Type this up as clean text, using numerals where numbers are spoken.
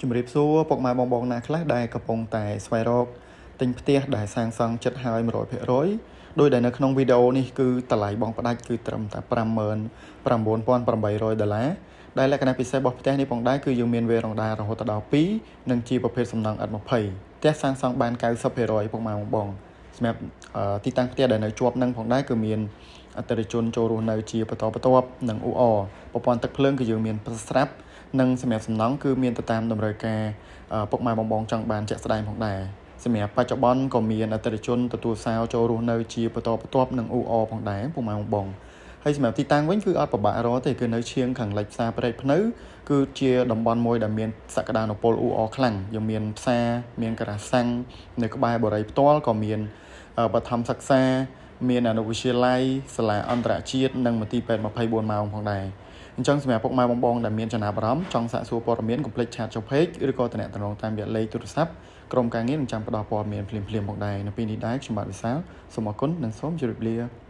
ជំរាបសួរពុកម៉ែបងបងណាខ្លះដែលកំពុងតែស្វែងរកទិញផ្ទះដែលសាងសង់ចិត្តហើយ100%ដោយដែលនៅក្នុងវីដេអូនេះគឺតម្លៃបងផ្ដាច់គឺត្រឹមតែ59,800ដុល្លារដែលលក្ខណៈពិសេសរបស់ផ្ទះនេះផងដែរគឺយើងមានវេរ៉ង់ដារហូតដល់2និងជាប្រភេទសំណង់ឥដ្ឋ20ផ្ទះសាងសង់បាន90%ពុកម៉ែបងបងសម្រាប់ទីតាំងផ្ទះដែលនៅជាប់នឹងផងដែរគឺមានអតិថិជនចូលរស់នៅជាបន្តបន្ទាប់និងអ៊ូអរប្រព័ន្ធទឹកភ្លើងគឺយើងមានស្រាប់និងសម្រាប់សំណង់គឺមានទៅតាមតម្រូវការពុកម៉ែបងបងចង់បានជាក់ស្ដែងផងដែរសម្រាប់បច្ចុប្បន្នក៏មានអតិថិជនទទួលសោចូលរស់នៅជាបន្តបន្ទាប់និងអ៊ូអរផងដែរពុកម៉ែបងបងហើយសម្រាប់ទីតាំងវិញគឺអត់ពិបាករកទេគឺនៅឈៀងខាងលិចផ្សារព្រែកភ្នៅគឺជាតំបន់មួយដែលមានសក្តានុពលអ៊ូអរខ្លាំងយើងមានផ្សារមានការ៉ាសាំងនៅក្បែរបរិយផ្ទាល់ក៏មានបឋមសិក្សាមានអនុវិទ្យាល័យសាលាអន្តរជាតិនិងមន្ទីរពេទ្យ24ម៉ោងផងដែរអញ្ចឹងសម្រាប់ពុកម៉ែបងបងដែលមានចំណាប់អារម្មណ៍ចង់សាកសួរព័ត៌មានកុំភ្លេច chat ចូល page ឬក៏ទំនាក់ទំនងតាមរយៈលេខទូរស័ព្ទក្រុមការងារនឹងចាំផ្ដល់ព័ត៌មានភ្លាមៗផងដែរនៅពេលនេះដែរខ្ញុំបាទវិសាលសូមអរគុណនិងសូមជម្រាបលា។